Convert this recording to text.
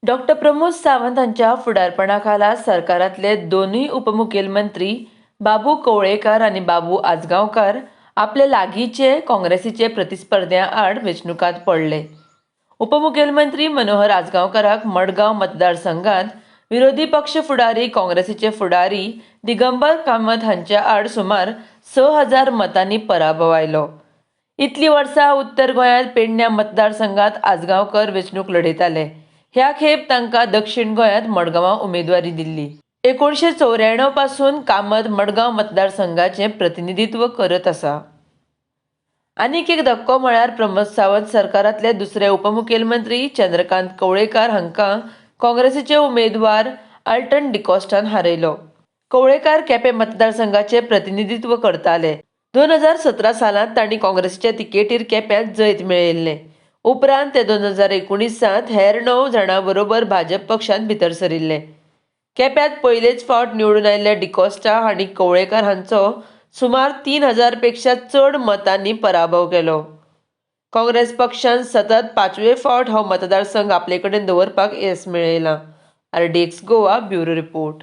Doctor Pramod Sawant हांच्या फुडारपणा खाला सरकारांतले दोनूय उपमुखेलमंत्री बाबू कवळेकार आनी बाबू आजगांवकार आपले लागींचे काँग्रेसीचे प्रतिस्पर्ध्यां आड वेंचणुकांत पडले. उपमुखेलमंत्री मनोहर आजगांवकाराक मडगांव मतदारसंघांत विरोधी पक्ष फुडारी काँग्रेसीचे फुडारी दिगंबर कामत हांच्या आड सुमार 6000 मतांनी पराभव आयलो. इतलीं वर्सां उत्तर गोंयांत पेडण्यां मतदारसंघांत आजगांवकर वेंचणूक लढयताले. ह्या खेप तांकां दक्षीण गोंयांत मडगांवां उमेदवारी दिल्ली. 1994 पासून कामत मडगांव मतदारसंघाचें प्रतिनिधित्व करत आसा. आनीक एक धक्को म्हळ्यार प्रमोद सावंत सरकारांतले दुसरे उपमुखेलमंत्री चंद्रकांत कवळेकार हांकां काँग्रेसीचे उमेदवार आल्टन डिकॉस्टान हारयलो. कवळेकार केपें मतदारसंघाचें प्रतिनिधित्व करताले. 2017 सालांत तांणी काँग्रेसीच्या तिकेटीर केप्यांत जैत मेळयिल्लें. उपरांत ते 2019 हेर 9 जाणां बरोबर भाजप पक्षांत भितर सरिल्ले. केप्यांत पयलेच फावट निवडून आयिल्ले डिकॉस्टा हांणी कवळेकार हांचो सुमार 3000 पेक्षा चड मतांनी पराभव केलो. काँग्रेस पक्षान सतत पांचवे फावट हो मतदारसंघ आपले कडेन दवरपाक येस मेळयलां. RDX Goa bureau report.